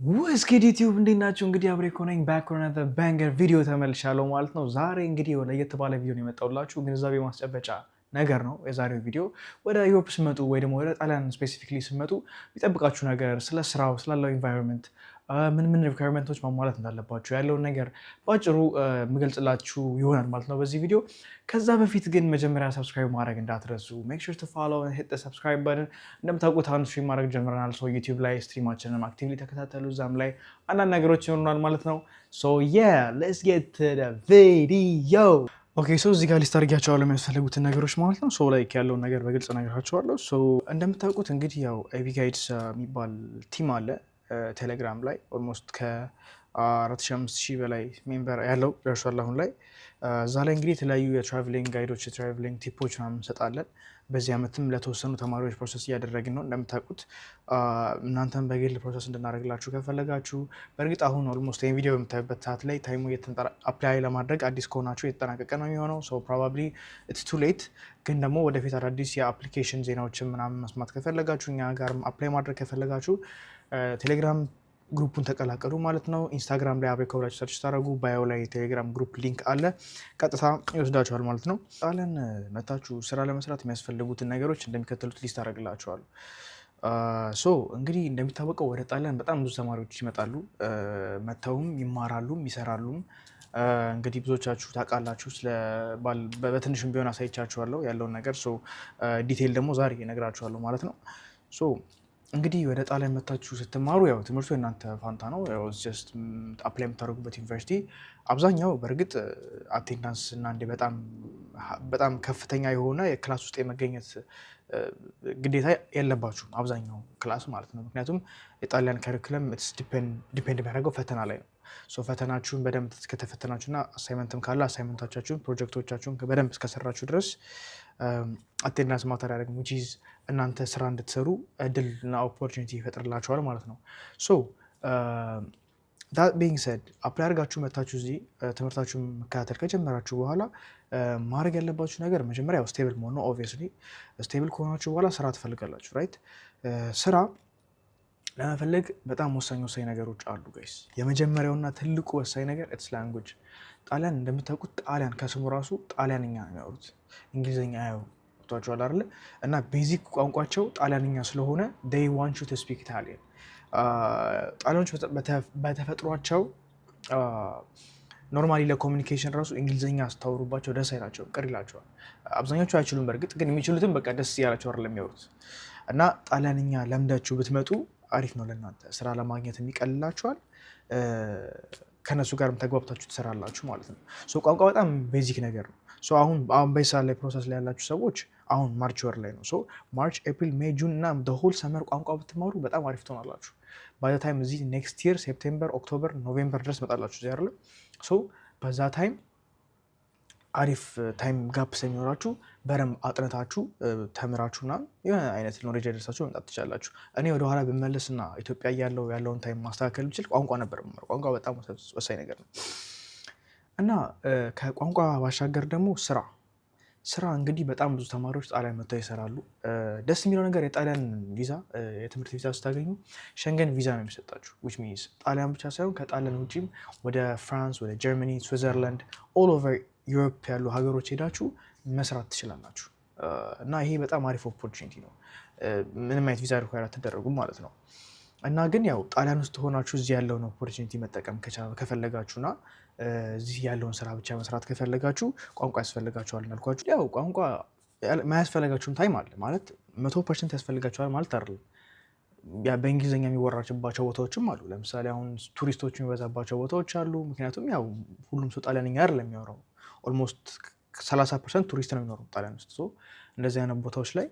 What's good YouTube፣ እንዴት ናችሁ? እንግዲህ አብሬኮ ነኝ፣ back with another banger ቪዲዮ ተመልሻለሁ ማለት ነው። ዛሬ እንግዲህ ለየት ባለ ቪዲዮ ነው የመጣሁላችሁ። ግንዛቤ ማስጨበጫ ነገር ነው የዛሬው ቪዲዮ። ወደ Europe ስትመጡ ወይ ደግሞ ወደ ጣሊያን specifically ስትመጡ የሚጠብቃችሁ ነገር፣ ስለ ስራው፣ ስላለው environment፣ ምን ምን requirement ኦች ማሟላት እንዳለባችሁ ያለውን ነገር በአጭሩ የምገልጽላችሁ ይሆናል ማለት ነው በዚህ ቪዲዮ። ከዛ በፊት ግን መጀመሪያ subscribe ማድረግ እንዳትረሱ። Make sure to follow፣ hit the subscribe button። እንደምታውቁት አሁን stream ማድረግ ጀምረናል። So YouTube ላይ stream ኣችንን actively ተከታተሉ። እዛም ላይ አንዳንድ ነገሮች ይኖሩናል ማለት ነው። So yeah, let's get to the video። Okay, so እዚህ ጋር list አድርጊያቸዋለሁ የሚያስፈልጉትን ነገሮች ማለት ነው። So like ያለውን ነገር በግልጽ ነግራቸዋለሁ። So እንደምታውቁት እንግዲህ ያው ኤቢ Guides የሚባል team አለ ቴሌግራም ላይ፣ almost ከ4,000 5,000 በላይ member ያለው ደርሷል አሁን ላይ። እዛ ላይ እንግዲህ የተለያዩ የ traveling guide ኦች፣ የ traveling tip ኦች ምናምን እንሰጣለን። በዚህ ዓመትም ለተወሰኑ ተማሪዎች process እያደረግን ነው። እንደምታውቁት እናንተም በግል process እንድናደርግላችሁ ከፈለጋችሁ፣ በእርግጥ አሁን almost ይህን ቪዲዮ በምታዩበት ሰዓት ላይ time ኡ apply ለማድረግ አዲስ ከሆናችሁ የተጠናቀቀ ነው የሚሆነው። So probably it's too late። ግን ደግሞ ወደፊት አዳዲስ የ application ዜናዎችን ምናምን መስማት ከፈለጋችሁ፣ እኛ ጋርም apply ማድረግ ከፈለጋችሁ ቴሌግራም group ኡን ተቀላቀሉ ማለት ነው። ኢንስታግራም ላይ አብሬኮ ብላችሁ search ስታደርጉ bio ላይ የቴሌግራም group link አለ፣ ቀጥታ ይወስዳችኋል ማለት ነው። ጣሊያን መታችሁ ስራ ለመስራት የሚያስፈልጉትን ነገሮች እንደሚከተሉት list አደርግላችኋለሁ። So እንግዲህ እንደሚታወቀው ወደ ጣሊያን በጣም ብዙ ተማሪዎች ይመጣሉ። መጥተውም ይማራሉም ይሰራሉም። እንግዲህ ብዙዎቻችሁ ታውቃላችሁ፣ በትንሹም ቢሆን አሳይቻችኋለሁ ያለውን ነገር። So detail ደግሞ ዛሬ እነግራችኋለሁ ማለት ነው። So እንግዲህ ወደ ጣሊያን መታችሁ ስትማሩ ያው ትምህርቱ የእናንተ ፋንታ ነው። Just apply የምታደርጉበት ዩኒቨርሲቲ አብዛኛው በእርግጥ attendance እና እንደ በጣም በጣም ከፍተኛ የሆነ የ class ውስጥ የመገኘት ግዴታ የለባችሁም አብዛኛው class ማለት ነው። ምክንያቱም የጣሊያን curriculum depend የሚያደርገው ፈተና ላይ ነው። So ፈተናችሁን በደንብ እስከተፈተናችሁ እና assignment ም ካለ assignment ኦቻችሁን፣ ፕሮጀክቶቻችሁን በደንብ እስከሰራችሁ ድረስ attendance matter አያደርግም፣ which is እናንተ ስራ እንድትሰሩ እድል እና opportunity ይፈጥርላችኋል ማለት ነው። So that being said፣ apply አድርጋችሁ መታችሁ እዚህ ትምህርታችሁን መከታተል ከጀመራችሁ በኋላ ማድረግ ያለባችሁ ነገር መጀመሪያ ያው stable መሆን ነው። Obviously stable ከሆናችሁ በኋላ ስራ ትፈልጋላችሁ፣ right? ስራ ለመፈለግ በጣም ወሳኝ ወሳኝ ነገሮች አሉ guys። የመጀመሪያውና ትልቁ ወሳኝ ነገር it's language። ጣሊያን እንደምታውቁት፣ ጣሊያን ከስሙ ራሱ ጣሊያንኛ ነው የሚያወሩት፣ እንግሊዝኛ አያወሩም። ገብቷችኋል አይደለ? እና basic ቋንቋቸው ጣሊያንኛ ስለሆነ they want you to speak Italian። ጣሊያኖች በተፈጥሯቸው normally ለ communication ራሱ እንግሊዝኛ ስታወሩባቸው ደስ አይላቸውም፣ ቅር ይላቸዋል። አብዛኞቹ አይችሉም። በእርግጥ ግን የሚችሉትም በቃ ደስ እያላቸው አይደለም የሚያወሩት። እና ጣሊያንኛ ለምዳችሁ ብትመጡ አሪፍ ነው ለእናንተ፣ ስራ ለማግኘት የሚቀልላችኋል። ከነሱ ጋርም ተግባብታችሁ ትሰራላችሁ ማለት ነው። So ቋንቋ በጣም basic ነገር ነው። So አሁን አሁን በዚህ ላይ process ላይ ያላችሁ ሰዎች አሁን March ወር ላይ ነው። So March፣ April፣ May፣ June እና whole summer ቋንቋ ብትማሩ በጣም አሪፍ ትሆናላችሁ። By the time እዚህ next year September፣ October፣ November ድረስ መጣላችሁ እዚህ አይደለም። So በዛ time አሪፍ time gap ስለሚኖራችሁ በደንብ አጥንታችሁ ተምራችሁና የሆነ አይነት knowledge ደርሳችሁ መምጣት ትችላላችሁ። እኔ ወደኋላ ብመለስና ኢትዮጵያ እያለሁ ያለውን time ማስተካከል ብችል ቋንቋ ነበር የምማረው። ቋንቋ በጣም ወሳኝ ነገር ነው። እና ከቋንቋ ባሻገር ደግሞ ስራ። ስራ እንግዲህ በጣም ብዙ ተማሪዎች ጣሊያን መጥተው ይሰራሉ። ደስ የሚለው ነገር የጣሊያን ቪዛ፣ የትምህርት ቪዛ ስታገኙ ሸንገን ቪዛ ነው የሚሰጣችሁ፣ which means ጣሊያን ብቻ ሳይሆን ከጣሊያን ውጭም ወደ ፍራንስ፣ ወደ ጀርመኒ፣ ስዊዘርላንድ፣ all over Europe ያሉ ሀገሮች ሄዳችሁ መስራት ትችላላችሁ። እና ይሄ በጣም አሪፍ opportunity ነው። ምንም አይነት ቪዛ require አትደረጉም ማለት ነው። እና ግን ያው ጣሊያን ውስጥ ሆናችሁ እዚህ ያለውን opportunity መጠቀም ከፈለጋችሁና እዚህ ያለውን ስራ ብቻ መስራት ከፈለጋችሁ ቋንቋ ያስፈልጋችኋል እንዳልኳችሁ። ያው ቋንቋ የማያስፈልጋችሁም time አለ፣ ማለት 100% ያስፈልጋችኋል ማለት አይደለም። በእንግሊዝኛ የሚወራባቸው ቦታዎችም አሉ። ለምሳሌ አሁን ቱሪስቶች የሚበዛባቸው ቦታዎች አሉ። ምክንያቱም ያው ሁሉም ሰው ጣሊያንኛ አይደለም የሚያወራው። Almost 30% ቱሪስት ነው የሚኖረው ጣሊያን ውስጥ። እንደዚህ አይነት ቦታዎች ላይ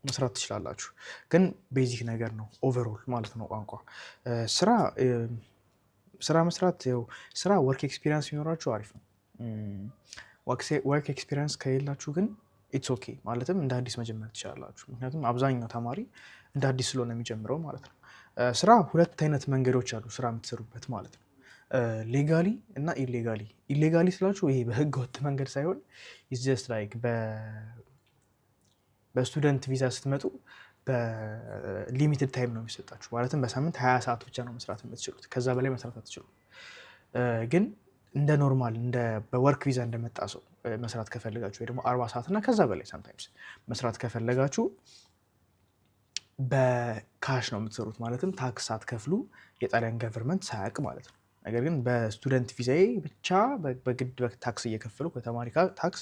መስራት ትችላላችሁ። ግን basic ነገር ነው overall ማለት ነው ቋንቋ። ስራ መስራት፣ ያው ስራ work experience ሲኖራችሁ አሪፍ ነው። Work experience ከሌላችሁ ግን it's okay፣ ማለትም እንደ አዲስ መጀመር ትችላላችሁ። ምክንያቱም አብዛኛው ተማሪ እንደ አዲስ ስለሆነ የሚጀምረው ማለት ነው። ስራ ሁለት አይነት መንገዶች አሉ ስራ የምትሰሩበት ማለት ነው። Legally እና illegally። Illegally ስላችሁ ይሄ በህገ ወጥ መንገድ ሳይሆን just like በ student ቪዛ ስትመጡ በ በ limited time ነው የሚሰጣችሁ። ማለትም በሳምንት 20 ሰዓት ብቻ ነው መስራት የምትችሉት። ከዛ በላይ መስራት አትችሉም። ግን እንደ normal እንደ በ work visa እንደመጣ ሰው መስራት ከፈለጋችሁ ወይ ደግሞ 40 ሰዓት እና ከዛ በላይ sometimes መስራት ከፈለጋችሁ በ cash ነው የምትሰሩት። ማለትም tax ሳትከፍሉ፣ የጣሊያን government ሳያውቅ ማለት ነው። ነገር ግን በ student ቪዛዬ ብቻ በግድ tax እየከፈሉ ከተማሪ tax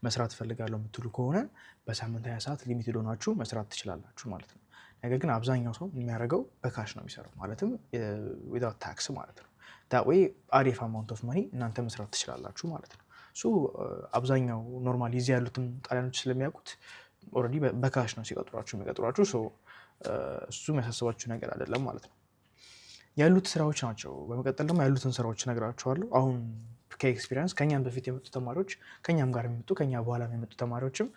መስራት እፈልጋለሁ የምትሉ ከሆነ በሳምንት 20 ሰዓት limited ሆናችሁ መስራት ትችላላችሁ ማለት ነው። ነገር ግን አብዛኛው ሰው የሚያደርገው በ cash ነው የሚሰራው፣ ማለትም without tax ማለት ነው። That way አሪፍ amount of money እናንተ መስራት ትችላላችሁ ማለት ነው። So አብዛኛው normally እዚህ ያሉትም ጣሊያኖች ስለሚያውቁት already በ cash ነው ሲቀጥሯችሁ የሚቀጥሯችሁ። እሱ የሚያሳስባችሁ ነገር አይደለም ማለት ነው። ያሉት ስራዎች ናቸው። በመቀጠል ደግሞ ያሉትን ስራዎች እነግራችኋለሁ። አሁን ከ experience ከኛም በፊት የመጡ ተማሪዎች፣ ከኛም ጋር የመጡ፣ ከኛ በኋላ የመጡ ተማሪዎችም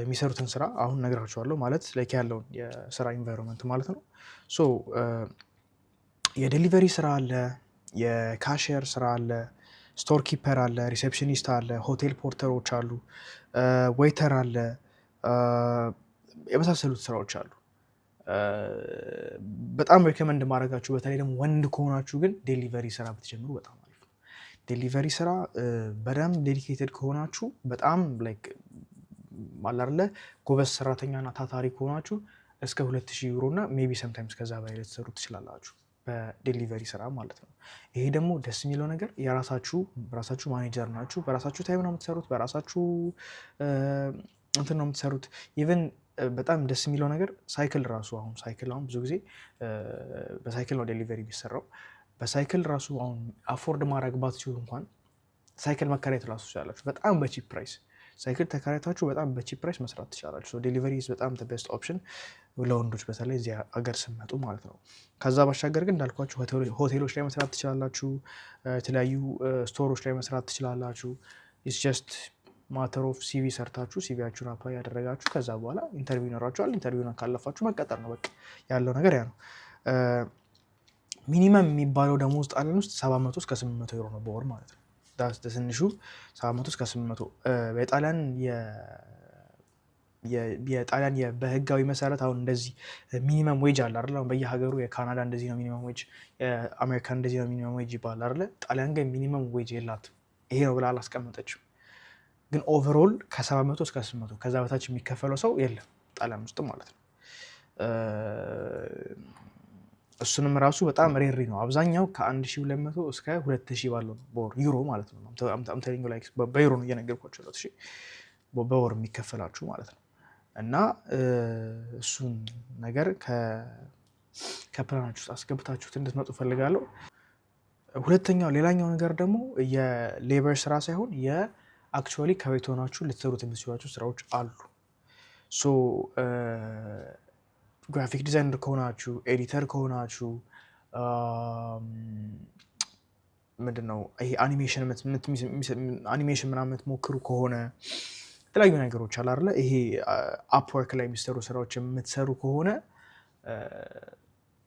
የሚሰሩትን ስራ አሁን እነግራችኋለሁ። ማለት like ያለውን የስራ environment ማለት ነው። So የ delivery ስራ አለ፣ የ cashier ስራ አለ፣ store keeper አለ፣ receptionist አለ፣ ሆቴል porter ኦች አሉ፣ waiter አለ፣ የመሳሰሉት ስራዎች አሉ። በጣም recommend ማደርጋችሁ በተለይ ደግሞ ወንድ ከሆናችሁ ግን delivery ስራ ብትጀምሩ በጣም አሪፍ ነው። Delivery ስራ በደንብ dedicated ከሆናችሁ፣ በጣም like አላርለ ጎበዝ ሰራተኛና ታታሪ ከሆናችሁ እስከ 2000 ዩሮ እና maybe sometimes ከዛ በላይ ልትሰሩ ትችላላችሁ በ delivery ስራ ማለት ነው። ይሄ ደግሞ ደስ የሚለው ነገር የራሳችሁ ራሳችሁ ማኔጀር ናችሁ። በራሳችሁ time ነው የምትሰሩት፣ በራሳችሁ እንትን ነው የምትሰሩት። Even በጣም ደስ የሚለው ነገር ሳይክል ራሱ አሁን ሳይክል አሁን ብዙ ጊዜ በሳይክል ነው delivery የሚሰራው። በሳይክል ራሱ አሁን afford ማድረግ ባትችሉ እንኳን ሳይክል መከራየት ራሱ ትችላላችሁ። በጣም በ cheap price ሳይክል ተከራይታችሁ በጣም በ cheap price መስራት ትችላላችሁ። Delivery በጣም best option ለወንዶች በተለይ እዚህ አገር ስትመጡ ማለት ነው። ከዛ ባሻገር ግን እንዳልኳችሁ ሆቴሎች ላይ መስራት ትችላላችሁ። የተለያዩ store ኦች ላይ መስራት ትችላላችሁ። It's just matter of CV ሰርታችሁ CV ያችሁን apply ያደረጋችሁ ከዛ በኋላ interview ይኖራችኋል። Interview ን ካለፋችሁ መቀጠር ነው። በቃ ያለው ነገር ያ ነው። Minimum የሚባለው ደሞዝ ጣሊያን ውስጥ 700 እስከ 800 ዩሮ ነው በወር ማለት ነው። ትንሹ 700 እስከ 800። የጣሊያን በህጋዊ መሰረት አሁን እንደዚህ minimum wage አለ አይደል? አሁን በየሀገሩ የካናዳ እንደዚህ ነው minimum wage፣ የአሜሪካ እንደዚህ ነው minimum wage ይባላል አይደለ? ጣሊያን ግን minimum wage የላትም። ይሄ ነው ብላ አላስቀመጠችም። ግን overall ከ700 እስከ 800 ከዛ በታች የሚከፈለው ሰው የለም ጣሊያን ውስጥ ማለት ነው። እሱንም ራሱ በጣም rare ነው። አብዛኛው ከ1200 እስከ 2000 ባለው ነው በወር፣ ዩሮ ማለት ነው። በዩሮ ነው እየነገርኳቸው ያለሁት፣ በወር የሚከፈላችሁ ማለት ነው። እና እሱን ነገር ከፕላናችሁ ውስጥ አስገብታችሁት እንድትመጡ ፈልጋለሁ። ሁለተኛው ሌላኛው ነገር ደግሞ የ labor ስራ ሳይሆን የ actually ከቤት ሆናችሁ ልትሰሩት የምትችሏቸው ስራዎች አሉ። So graphic designer ከሆናችሁ፣ editor ከሆናችሁ፣ ምንድን ነው ይሄ አኒሜሽን ምናምን የምትሞክሩ ከሆነ፣ የተለያዩ ነገሮች አለ አይደለ? ይሄ Upwork ላይ የሚሰሩ ስራዎች የምትሰሩ ከሆነ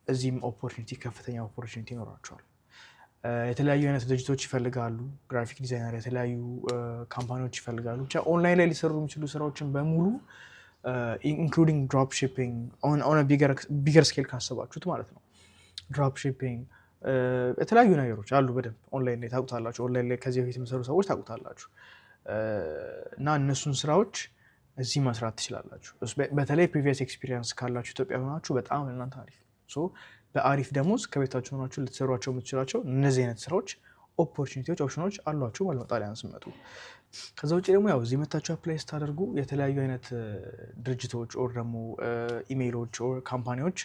እዚህም opportunity፣ ከፍተኛ opportunity ይኖራችኋል። የተለያዩ አይነት ድርጅቶች ይፈልጋሉ graphic designer፣ የተለያዩ company ዎች ይፈልጋሉ። ብቻ ኦንላይን ላይ ሊሰሩ የሚችሉ ስራዎችን በሙሉ including drop shipping on bigger scale ካሰባችሁት ማለት ነው። Drop shipping የተለያዩ ነገሮች አሉ። በደንብ ኦንላይን ላይ ታውቁታላችሁ። ኦንላይን ላይ ከዚህ በፊት የሚሰሩ ሰዎች ታውቁታላችሁ። እና እነሱን ስራዎች እዚህ መስራት ትችላላችሁ። በተለይ previous experience ካላችሁ ኢትዮጵያ ሆናችሁ በጣም ለእናንተ አሪፍ። በአሪፍ ደሞዝ ከቤታችሁ ሆናችሁ ልትሰሯቸው የምትችሏቸው እነዚህ አይነት ስራዎች፣ opportunity ዎች፣ option ኖች አሏችሁ ማለት ነው ጣሊያን ስትመጡ። ከዛ ውጭ ደግሞ ያው እዚህ መታችሁ apply ስታደርጉ የተለያዩ አይነት ድርጅቶች or ደግሞ ኢሜይሎች or company ዎች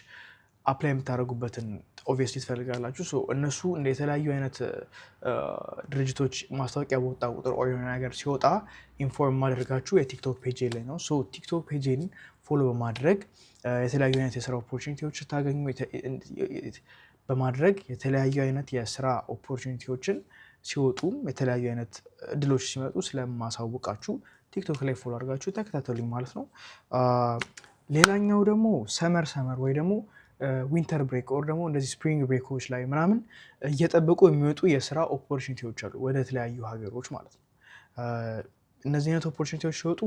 apply የምታደርጉበትን obviously ትፈልጋላችሁ። እነሱ እንደ የተለያዩ አይነት ድርጅቶች ማስታወቂያ በወጣ ቁጥር or የሆነ ነገር ሲወጣ inform ማደርጋችሁ የ TikTok page ላይ ነው። TikTok page ን follow በማድረግ የተለያዩ አይነት የስራ opportunity ዎች ስታገኙ በማድረግ የተለያዩ አይነት የስራ opportunity ዎችን ሲወጡም የተለያዩ አይነት እድሎች ሲመጡ ስለማሳውቃችሁ TikTok ላይ follow አድርጋችሁ ተከታተሉኝ ማለት ነው። ሌላኛው ደግሞ summer ወይ ደግሞ winter break or ደግሞ እንደዚህ spring break ኦች ላይ ምናምን እየጠበቁ የሚወጡ የስራ opportunity ዎች አሉ ወደ ተለያዩ ሀገሮች ማለት ነው። እነዚህ አይነት opportunity ዎች ሲወጡ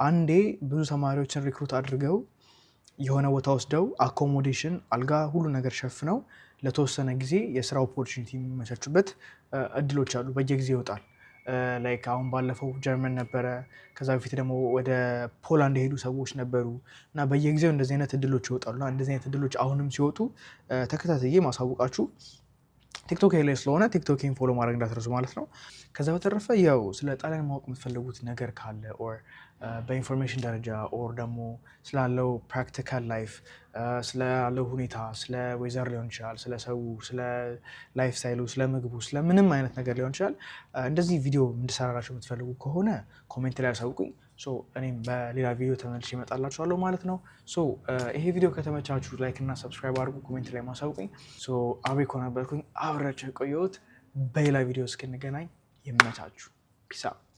አንዴ ብዙ ተማሪዎችን recruit አድርገው የሆነ ቦታ ወስደው accommodation፣ አልጋ፣ ሁሉ ነገር ሸፍነው ለተወሰነ ጊዜ የስራ opportunity የሚመቻቹበት እድሎች አሉ። በየጊዜው ይወጣል። Like አሁን ባለፈው ጀርመን ነበረ። ከዛ በፊት ደግሞ ወደ ፖላንድ የሄዱ ሰዎች ነበሩ እና በየጊዜው እንደዚህ አይነት እድሎች ይወጣሉ። እና እንደዚህ አይነት እድሎች አሁንም ሲወጡ ተከታትዬ ማሳውቃችሁ ቲክቶክ ላይ ስለሆነ ቲክቶኬን follow ማድረግ እንዳትረሱ ማለት ነው። ከዛ በተረፈ ያው ስለ ጣሊያን ማወቅ የምትፈልጉት ነገር ካለ or በ information ደረጃ or ደግሞ ስላለው practical life፣ ስላለው ሁኔታ፣ ስለ weather ሊሆን ይችላል፣ ስለ ሰው፣ ስለ lifestyle ኡ፣ ስለ ምግቡ፣ ስለ ምንም አይነት ነገር ሊሆን ይችላል። እንደዚህ ቪዲዮ እንድሰራላችሁ የምትፈልጉ ከሆነ comment ላይ አሳውቁኝ። So እኔም በሌላ ቪዲዮ ተመልሼ እመጣላችኋለሁ ማለት ነው። So ይሄ ቪዲዮ ከተመቻችሁ like እና subscribe አድርጉ፣ comment ላይ ማሳውቁኝ። So አብሬኮ ነበርኩኝ፣ አብሬያችሁ የቆየሁት። በሌላ ቪዲዮ እስክንገናኝ ይመቻችሁ። Peace out.